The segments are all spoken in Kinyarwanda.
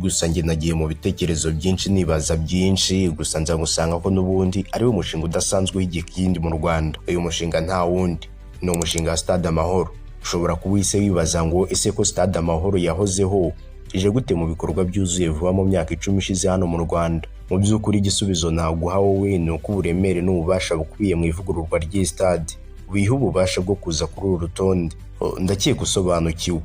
Gusa njye nagiye mu bitekerezo byinshi, nibaza byinshi, gusa nza gusanga ko n'ubundi ari wo mushinga udasanzwe w'igikindi mu Rwanda. Uyu mushinga nta wundi, ni umushinga wa Stade Amahoro. Ushobora kuba uhise wibaza ngo: "Ese ko Stade Amahoro yahozeho, ije gute mu bikorwa byuzuye vuba mu myaka 10 ishize hano mu Rwanda?" Mu by'ukuri, igisubizo naguha wowe ni uko uburemere n'ububasha bukubiye mu ivugururwa ry'iyi stade biha ububasha bwo kuza kuri uru rutonde. Ndakeka usobanukiwe.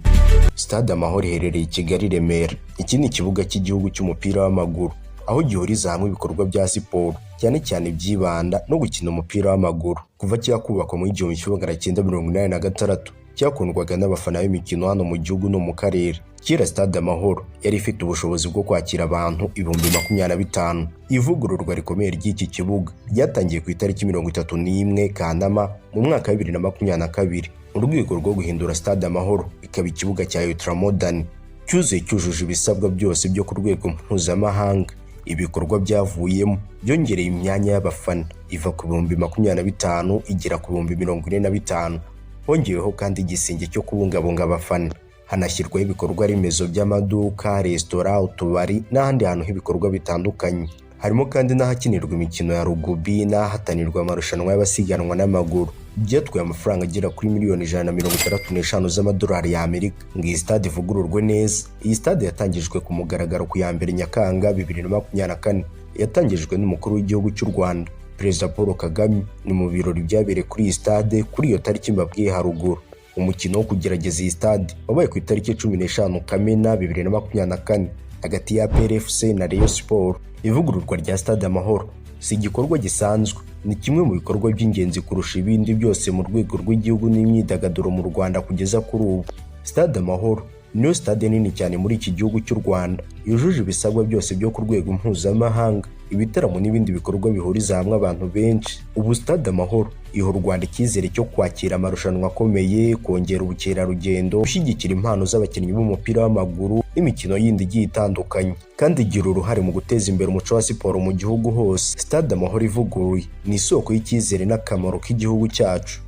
Stade Amahoro iherereye i Kigali, Remera. Iki ni ikibuga cy'igihugu cy'umupira w'amaguru, aho gihuriza hamwe ibikorwa bya siporo, cyane cyane ibyibanda no gukina umupira w'amaguru. Kuva cyakubakwa mu 1986, cyakundwaga n'abafana b'imikino hano mu gihugu no mu karere. Kera Stade Amahoro yari ifite ubushobozi bwo kwakira abantu 25,000. Ivugururwa rikomeye ry'iki kibuga ryatangiye ku itariki 31 Kanama mu mwaka wa 2022, mu rwego rwo guhindura Stade Amahoro ikaba ikibuga cya ultramodern cyuzuye, cyujuje ibisabwa byose byo ku rwego mpuzamahanga. Ibikorwa byavuyemo byongereye imyanya y'abafana iva ku 25,000 igera ku 45,000. Hongeweho kandi igisenge cyo kubungabunga abafana, hanashyirwaho ibikorwa remezo by'amaduka, resitora, utubari n'ahandi hantu h'ibikorwa bitandukanye. Harimo kandi n'ahakinirwa imikino ya rugubi n'ahahatanirwa amarushanwa y'abasiganwa n'amaguru. Byatwaye amafaranga agera kuri miliyoni 165 z'amadolari y'Amerika ngo iyi stade ivugururwe neza. Iyi stade yatangijwe ku mugaragaro ku ya 1 Nyakanga 2024. Yatangijwe n'umukuru w'igihugu cy'u Rwanda, Perezida Paul Kagame. Ni mu birori byabereye kuri iyi stade kuri iyo tariki mbabwiye haruguru. Umukino wo kugerageza iyi stade wabaye ku itariki 15 Kamena 2024 hagati ya APR FC na Rayon Sport. Ivugururwa rya Stade Amahoro si igikorwa gisanzwe, ni kimwe mu bikorwa by'ingenzi kurusha ibindi byose mu rwego rw'igihugu n'imyidagaduro mu Rwanda kugeza kuri ubu. Stade Amahoro niyo stade nini cyane muri iki gihugu cy'u Rwanda yujuje ibisabwa byose byo ku rwego mpuzamahanga, ibitaramo n'ibindi bikorwa bihuriza hamwe abantu benshi. Ubu Stade Amahoro iha u Rwanda icyizere cyo kwakira amarushanwa akomeye, kongera ubukerarugendo, gushyigikira impano z'abakinnyi b'umupira w'amaguru n'imikino yindi igiye itandukanye, kandi igira uruhare mu guteza imbere umuco wa siporo mu gihugu hose. Stade Amahoro ivuguruye ni isoko y'icyizere n'akamaro k'igihugu cyacu.